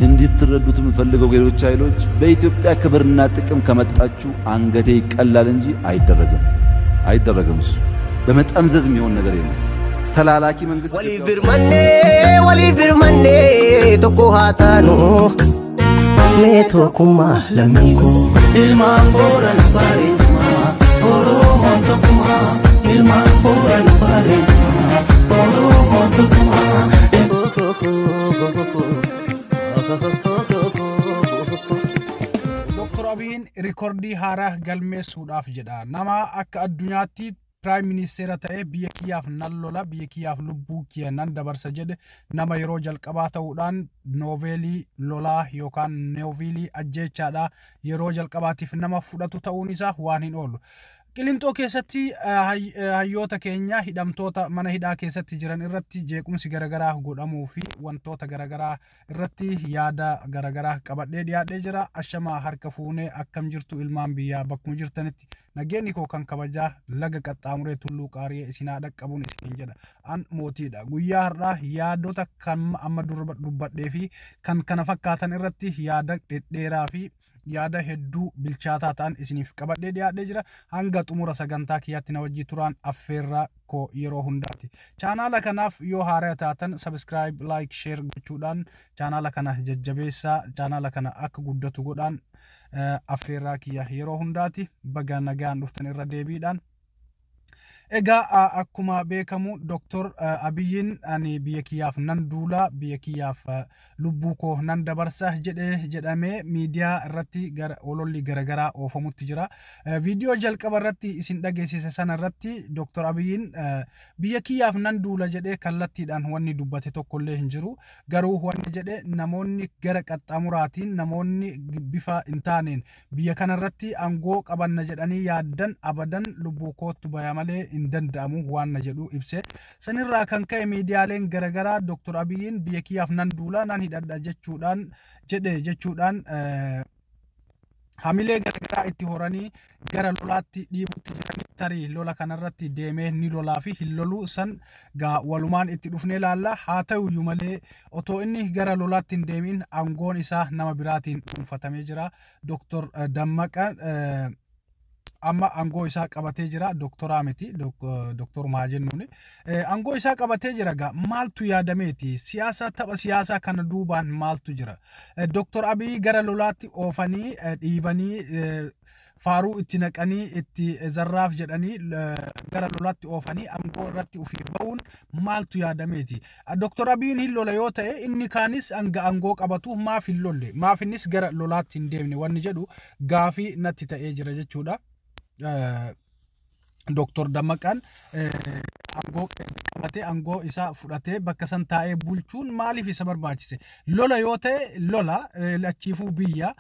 እንድትረዱት የምፈልገው ሌሎች ኃይሎች በኢትዮጵያ ክብርና ጥቅም ከመጣችሁ አንገቴ ይቀላል እንጂ አይደረግም፣ አይደረግም። እሱ በመጠምዘዝ የሚሆን ነገር የለም። ተላላኪ መንግስት Walii birmannee, walii birmannee, tokko haa taanu. Mee tokkummaa lammii koo. Ilmaan Boorana bareedumaa, Oromoon tokkumaa. Ilmaan Boorana bareedumaa, Oromoon tokkumaa. Dooktor Abiyyiin rikoordii haaraa galmeessuudhaaf jedha. Nama akka addunyaatti prime ministeera ta'ee biyya kiyyaaf nan lola, biyya kiyyaaf lubbuu kiyya nan dabarsa jedhe nama yeroo jalqabaa ta'uudhaan nooveelii lolaa yookaan nooveelii ajjeechaadha yeroo jalqabaatiif nama fudhatu ta'uun isaa waan hin oolu. Qilinxoo keessatti hayyoota keenya hidhamtoota mana hidhaa keessatti jiran irratti jeequmsi garaagaraa godhamuu fi wantoota garaagaraa irratti yaada garaagaraa qabadhee dhiyaadhee jira. Ashamaa, harka fuunee, akkam jirtu ilmaan biyyaa? Bakkuma jirtanitti nageenyi koo kan kabajaa laga qaxxaamuree tulluu qaariyee isinaa dhaqqabuun isiniin jedha. An mootiidha. Guyyaa har'aa yaadota kan amma dubbadhee fi kan kana fakkaatan irratti yaada dhedheeraa fi yaada hedduu bilchaataa ta'an isiniif qabadhee dhiyaadhee jira. Hanga xumura sagantaa kiyyaatti na wajjii turaan affeerraa koo yeroo hundaati. Chaanaala kanaaf yoo haaraa taatan subscribe, like, share gochuudhaan chaanaala kana jajjabeessaa, chaanaala kana akka guddatu godhaan affeerraa kiyya yeroo hundaati. Baga nagaan dhuftan irra deebiidhaan. Egaa akkuma beekamu Dooktor Abiyyiin ani biyya kiyyaaf nan duula, biyya kiyyaaf lubbuu koo nan dabarsa jedhee jedhamee miidiyaa irratti gara ololli garaagaraa oofamutti jira. Viidiyoo jalqaba irratti isin dhageessise sana irratti Dooktor Abiyyiin biyya kiyyaaf nan duula jedhee kallattiidhaan wanni dubbate tokkollee hin jiru. Garuu wanni jedhe namoonni gara qaxxaamuraatiin, namoonni bifa hin taaneen biyya kanarratti aangoo qabanna jedhanii yaaddan abadan lubbuu kootu baya malee hin danda'amu waan na jedhu ibse. Sanirraa kan ka'e miidiyaaleen garaagaraa Dooktor Abiyyiin biyya kiyyaaf nan duula, nan hidhadha jechuudhaan jedhe jechuudhaan hamilee garaagaraa itti horanii gara lolaatti dhiibutti jiranii. Tarii lola kanarratti deemee ni lolaa fi hin loluu san gaa walumaan itti dhufnee laalla. Haa ta'uyyuu malee otoo inni gara lolaatti hin deemin aangoon isaa nama biraatiin dhuunfatamee jira. Dooktor Dammaqa amma aangoo isaa qabatee jira. Dooktoraa miti, dooktor maa jennuuni. Aangoo isaa qabatee jira. Gaa maaltu yaadameeti? Siyaasa, tapha siyaasaa kana duubaan maaltu jira? Dooktor Abiy gara lolaatti oofanii dhiibanii, faaruu itti naqanii, itti zarraaf jedhanii gara lolaatti oofanii aangoo irratti ofii ba'uun maaltu yaadameeti? Dooktor Abiyyiin hin lola yoo ta'e, inni kaanis hanga aangoo qabatu maaf hin lolle? Maaf innis gara lolaatti hin deemne? Wanni jedhu gaafii natti ta'ee jira jechuudha. Dooktor Dammaqaan aangoo qabatee, aangoo isaa fudhatee bakka san taa'ee bulchuun maaliif isa barbaachise? Lola yoo ta'e lola achiifuu biyya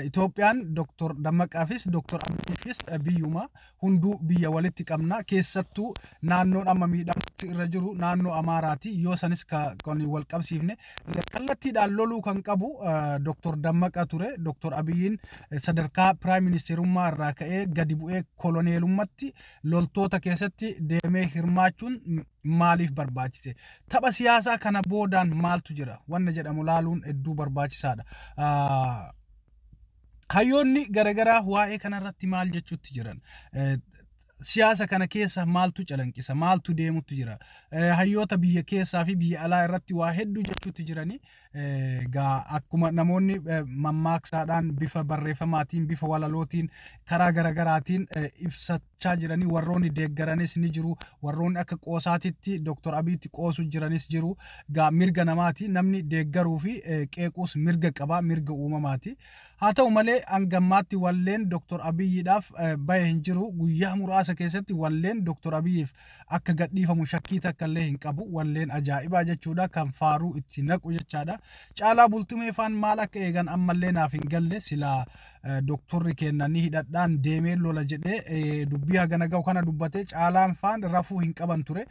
Itoophiyaan Dooktor Dammaqaafis Dooktor Abiyyiifis biyyuma, hunduu biyya walitti qabna. Keessattuu naannoon amma miidhamutti irra jiru naannoo Amaaraati. Yoo sanis kan wal qabsiifne kallattiidhaan loluu kan qabu Dooktor Dammaqa ture. Dooktor Abiyyiin sadarkaa prime ministerummaa irraa ka'ee gadi bu'ee koloneelummaatti loltoota keessatti deemee hirmaachuun maaliif barbaachise? Tapha siyaasaa kana boodaan maaltu jira? Wanna jedhamu laaluun hedduu barbaachisaadha. Hayyoonni garaagaraa waa'ee kanarratti maal jechuutti jiran? Siyaasa kana keessa maaltu calanqisa? Maaltu deemutti jira? Hayyoota biyya keessaa fi biyya alaa irratti waa hedduu jechuutti jirani. Gaa akkuma namoonni mammaaksaadhaan, bifa barreeffamaatiin, bifa walalootiin, karaa garaagaraatiin ibsachaa jiranii, warroonni deeggaranis ni jiru. Warroonni akka qoosaatitti Dooktor Abiyyitti qoosu jiranis jiru. Gaa mirga namaati, namni deeggaruu fi qeequus mirga qaba, mirga uumamaati. Haa ta'u malee hangammaatti walleen Dooktor Abiyyiidhaaf bahe hin jiru. Guyyaa muraasa keessatti walleen Dooktor Abiyyiif akka gadhiifamu shakkii takka illee hin qabu. Walleen ajaa'ibaa jechuudha, kan faaruu itti naqu jechaadha. Caalaa Bultumee faan maal akka eegan ammallee naaf hin galle. Silaa dooktorri keenya ni hidhadhaan deemee lola jedhee dubbii hagana ga'u kana dubbatee Caalaan faan rafuu hin qaban ture.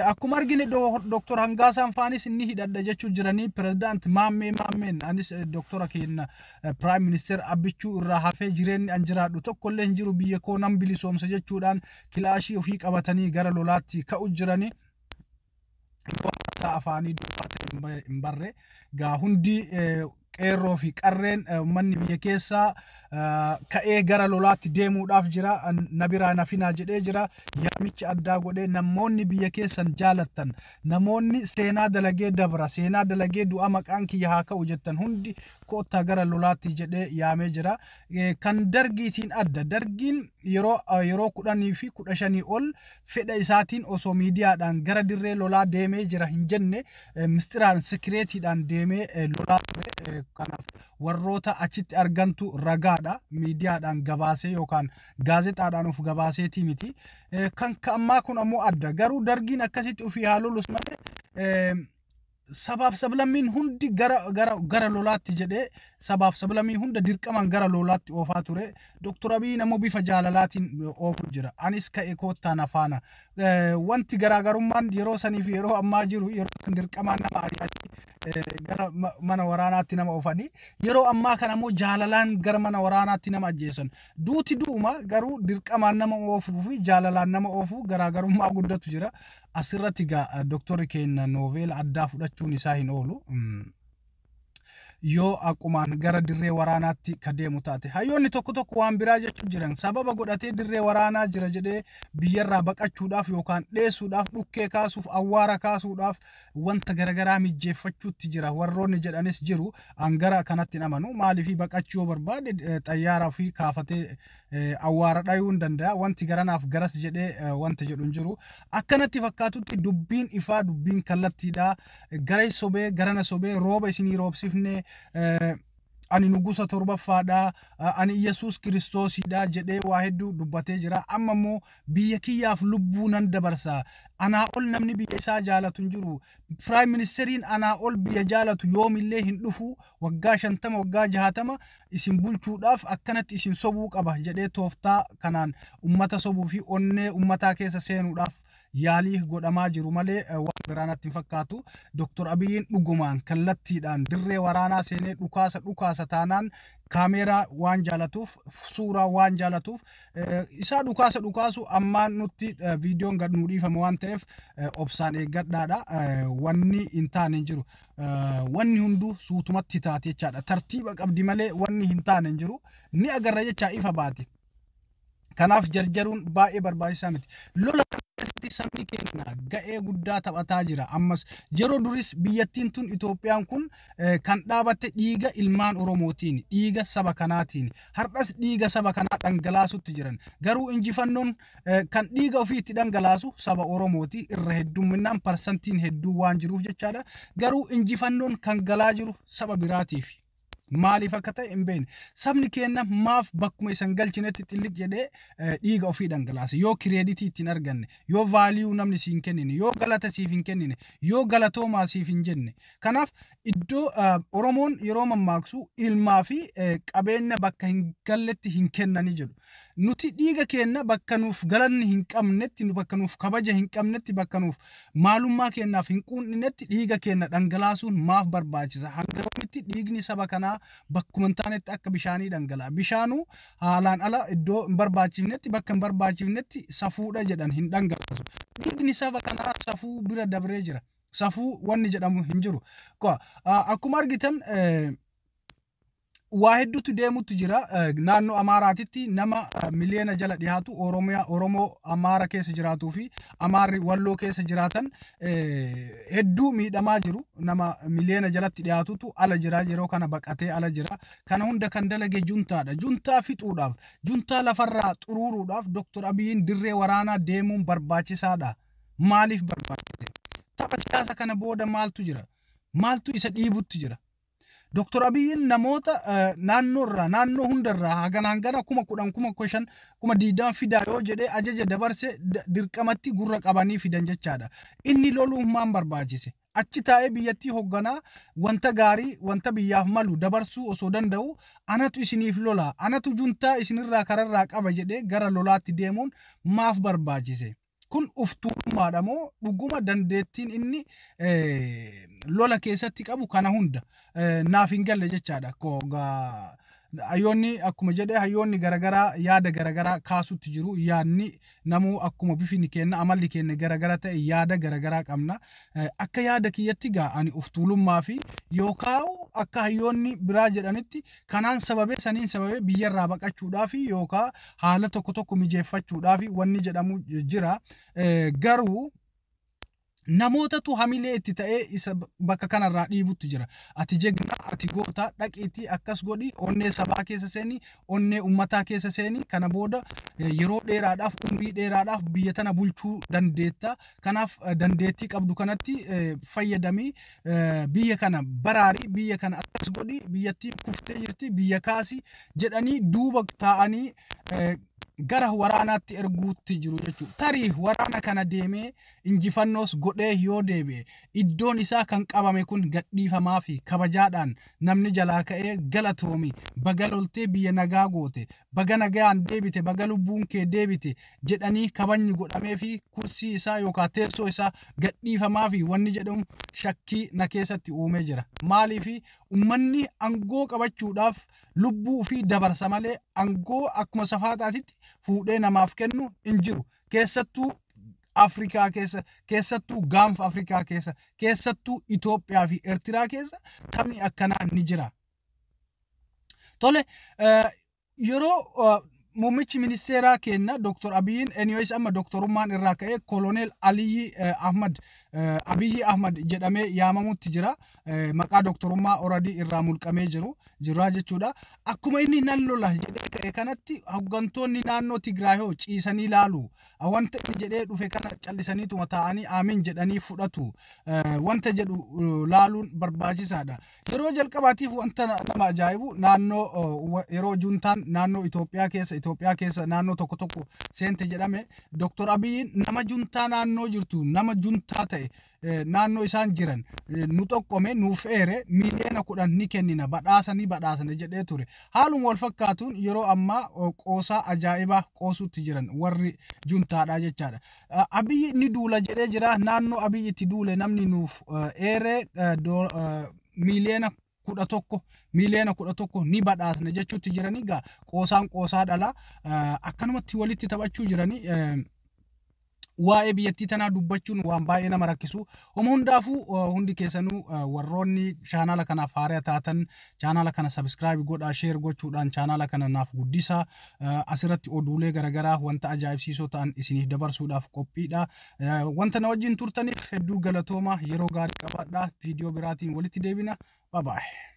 Akkuma argine Dooktor Hangaasaan faanis ni hidhadha jechuu jiranii. Pirezidaant Maammee Maammeen anis dooktora keenya prime minister Abbichuu irraa hafee jireenyi an jiraadhu tokkollee hin jiru, biyya koo nan bilisoomsa jechuudhaan kilaashii ofii qabatanii gara lolaatti ka'u jiranii. Haasaa afaanii duwwaa ta'e hin barre. Gaa hundi qeerroo fi qarreen uummanni biyya keessaa ka'ee gara lolaatti deemuudhaaf jira. Na biraa nafinaa jedhee jira. Yaamicha addaa godhee namoonni biyya keessan jaalattan, namoonni seenaa dalagee dabra, seenaa dalagee du'a, maqaan kiyya haa ka'u jettan hundi koottaa gara lolaatti jedhee yaamee jira. Kan dargiitiin adda. Dargiin yeroo 10 fi 15 ol fedha isaatiin osoo miidiyaadhaan gara dirree lolaa deemee jira hin jenne, mistiraan sikireetiidhaan deemee lolaa ture. Kanaaf warroota achitti argantu ragaadha. Miidiyaadhaan gabaasee yookaan gaazexaadhaan of gabaaseetii miti. Kan ammaa kun ammoo adda. Garuu dargiin akkasitti ofii haa lolus malee sabaaf sablammiin hundi gara lolaatti jedhee sabaaf sablammii hunda dirqamaan gara lolaatti oofaa ture. Doktor Abiyyiin ammoo bifa jaalalaatiin oofu jira. Anis ka'e, koottaa na faana. Wanti garaagarummaan yeroo sanii fi yeroo ammaa jiru, yeroo san dirqamaan nama ari'anii gara mana waraanaatti nama oofanii, yeroo ammaa kana ammoo jaalalaan gara mana waraanaatti nama ajjeesan. Duuti du'uma, garuu dirqamaan nama oofuu fi jaalalaan nama oofuu garaagarummaa guddatu jira. Asirratti egaa doktorri keenya nooveela addaa fudhachuun isaa hin oolu. Yoo akkumaan gara dirree waraanaatti ka deemu taate. Hayyoonni tokko tokko waan biraa jechuu jiran, sababa godhatee dirree waraanaa jira jedhee biyyarraa baqachuudhaaf yookaan dheessuudhaaf, dhukkee kaasuuf, awwaara kaasuudhaaf wanta garagaraa mijjeeffachuutti jira warroonni jedhanis jiru. An gara kanatti hin amanu. Maaliif? Baqachuu yoo barbaade xayyaara fi kaafatee awwaara dhayuu hin danda'a. Wanti garanaaf garas jedhee wanta jedhu hin jiru. Akkanatti fakkaatutti dubbiin ifaa, dubbiin kallattiidha. Gara sobee, garana sobee, rooba isinii roobsifnee, ani nugusa torbaffaadha, ani Iyesuus Kiristoosidha jedhee waa hedduu dubbatee jira. Amma immoo biyya kiyyaaf lubbuu nan dabarsa. Anaa ol namni biyya isaa jaalatu hin jiru. Prime ministeriin anaa ol biyya jaalatu yoomillee hin dhufu. Waggaa 50, waggaa 60 isin bulchuudhaaf akkanatti isin sobuu qaba jedhee tooftaa kanaan ummata sobuu fi onnee ummataa keessa seenuudhaaf yaalii godhamaa jiru malee waan biraa natti hin fakkaatu. Dr. Abiyyiin dhugumaan kallattiidhaan dirree waraanaa seenee dhukaasa dhukaasa taanaan, kaameeraa waan jaalatuuf, suuraa waan jaalatuuf, isaa dhukaasa dhukaasu ammaan nutti viidiyoon gad nu dhiifama waan ta'eef obsaan eeggadhaadha. Wanni hin taane hin jiru. Wanni hunduu suutumatti taate jechaadha. Tartiiba qabdi malee wanni hin taane hin jiru. Ni agarra jechaa ifa baati. Kanaaf jarjaruun baay'ee barbaachisaa miti. Lola keessatti sabni keenya ga'ee guddaa taphataa jira. Ammas yeroo duris biyyattiin tun, Itoophiyaan kun, kan dhaabatte dhiiga ilmaan Oromootiin, dhiiga saba kanaatiin. Har'as dhiiga saba kanaa dhangalaasutti jiran. Garuu injifannoon kan dhiiga ofii itti dhangalaasu saba Oromooti. Irra heddumminaan parsantiin hedduu waan jiruuf jechaadha. Garuu injifannoon kan galaa jiru saba biraatiif. Maaliif akka ta'e hin beekne. Sabni keenya maaf bakkuma isan galchinetti xilliq jedhee dhiiga ofii dhangalaasa? Yoo credit ittiin arganne, yoo value namni siif hin kennine, yoo galata siif hin kennine, yoo galatoomaa siif hin jenne. Kanaaf iddoo Oromoon yeroo mammaaksu ilmaa fi qabeenya bakka hin galletti hin kennani jedhu. Nuti dhiiga keenya bakka nuuf galanni hin qabnetti, bakka nuuf kabaja hin qabnetti, bakka nuuf maalummaa keenyaaf hin quunninetti dhiiga keenya dhangalaasuun maaf barbaachisa? Hanga yoomitti dhiigni saba kanaa bakkuma hin taanetti akka bishaanii dhangala'a? Bishaanuu haalaan ala iddoo hin barbaachifnetti, bakka hin barbaachifnetti safuudha jedhan hin dhangalaasu. Dhiigni saba kanaa safuu bira dabree jira. Safuu wanni jedhamu hin jiru. Akkuma argitan waa hedduutu deemutu jira. Naannoo Amaaraatitti nama miliyoona jala dhiyaatu, Oromiyaa, Oromoo Amaara keessa jiraatuu fi Amaarri Walloo keessa jiraatan hedduu miidhamaa jiru. Nama miliyoona jalatti dhiyaatutu ala jira, yeroo kana baqatee ala jira. Kana hunda kan dalage juntaadha. Juntaa fixuudhaaf, juntaa lafarraa xuruuruudhaaf Dr. Abiyyiin dirree waraanaa deemuun barbaachisaadha. Maaliif barbaachise? Tapha siyaasa kana booda maaltu jira? Maaltu isa dhiibutti jira? Dr. Abiyyiin namoota naannoo irraa, naannoo hundarraa hagana hangana 10,000, 15,000, 20,000 fidaa yoo jedhee ajaja dabarse, dirqamatti gurra qabanii fidan jechaadha. Inni loluuf maan barbaachise? Achi taa'ee biyyattii hoogganaa wanta gaarii, wanta biyyaaf malu dabarsuu osoo danda'u, anatu isiniif lola, anatu juntaa isinirraa kararraa qaba jedhee gara lolaatti deemuun maaf barbaachise? Kun uftuulummaadha moo dhuguma dandeettiin inni lola keessatti qabu kana hunda naaf hin galle jechaadha. Hayyoonni akkuma jedhe, hayyoonni garagaraa yaada garagaraa kaasutti jiru. Yaadni namuu akkuma bifni kenna, amalli keenya garagara ta'e, yaada garagaraa qabna. Akka yaada kiyyatti gaa ani of tuulummaa fi yookaan akka hayyoonni biraa jedhanitti kanaan sababee, saniin sababee biyyarraa baqachuudhaa fi yookaan haala tokko tokko mijeeffachuudhaa fi wanni jedhamu jira. Garuu namootatu hamilee itti ta'ee isa bakka kanarraa dhiibutti jira. Ati jegna, ati goota, dhaqiitii akkas godhi, onnee sabaa keessa seeni, onnee ummataa keessa seeni, kana booda yeroo dheeraadhaaf, umrii dheeraadhaaf biyya tana bulchuu dandeetta. Kanaaf dandeettii qabdu kanatti fayyadamii biyya kana baraari, biyya kana akkas godhi, biyyattiin kuftee jirti, biyya kaasi jedhanii duuba taa'anii gara waraanaatti erguutti jiru jechuudha. Tarii waraana kana deemee injifannoos godhee yoo deebi'e, iddoon isaa kan qabame kun gadhiifamaa fi kabajaadhaan namni jalaa ka'ee galatoomi, baga loltee biyya nagaa goote, baga nagaan deebite, baga lubbuun kee deebite jedhanii kabajni godhamee fi kursii isaa yookaan teessoo isaa gadhiifamaa fi wanni jedhamu shakkii na keessatti uumee jira. Maaliif? Uummanni aangoo qabachuudhaaf lubbuu fi dabarsa malee aangoo akkuma safaataatitti fuudhee namaaf kennu hin jiru. Keessattuu Afrikaa keessa, keessattuu gaanfa Afrikaa keessa, keessattuu Itoophiyaa fi Eertiraa keessa taphni akkanaa ni jira. Tole, yeroo muummichi ministeeraa keenya Dr. Abiyyiin, anyways amma doktorummaan irraa ka'ee Koloneel Aliyyi Ahmad, Abiyyi Ahmad jedhamee yaamamutti jira. Maqaa doktorummaa oradii irraa mulqamee jiru jira jechuudha. Akkuma inni nan lola jedhee ka'e kanatti, hooggantoonni naannoo Tigraay hoo ciisanii laalu. Wanta inni jedhee dhufe kana callisaniituma taa'anii aamin jedhanii fudhatu. Wanta jedhu laaluun barbaachisaadha. Yeroo jalqabaatiif wanta nama ajaa'ibu, naannoo yeroo juntaan naannoo Itoophiyaa keessa naannoo tokko tokko seente jedhame, Dr. Abiyyiin nama juntaa naannoo jirtu, nama juntaa ta'e naannoo isaan jiran nu xoqqome, nuuf eere, miiliyoona 10 ni kennina, badhaasa ni badhaasna jedhee ture. Haaluma wal fakkaatuun yeroo ammaa qoosaa ajaa'ibaa qoosuutti jiran warri juntaadha jechaadha. Abiyyi ni duula jedhee jira. Naannoo Abiyyi itti duule namni nuuf eere miiliyoona 11, miiliyoona 11 ni badhaasna jechuutti jiranii. Gaa qoosaan qoosaa dhala, akkanumatti walitti taphachuu jiranii. Waa'ee biyyattii tanaa dubbachuun waan baay'ee nama rakkisu. Homa hundaafuu hundi keessanuu warroonni chaanaala kanaaf haaraa taatan chaanaala kana subscribe godhaa, share gochuudhaan chaanaala kana naaf guddisaa. Asirratti oduulee garaagaraa wanta ajaa'ibsiisoo ta'an isiniif dabarsuudhaaf qophiidha. Wanta na wajjin turtaniif hedduu galatooma, yeroo gaarii qabaadhaa. Viidiyoo biraatiin walitti deebina. Bye bye.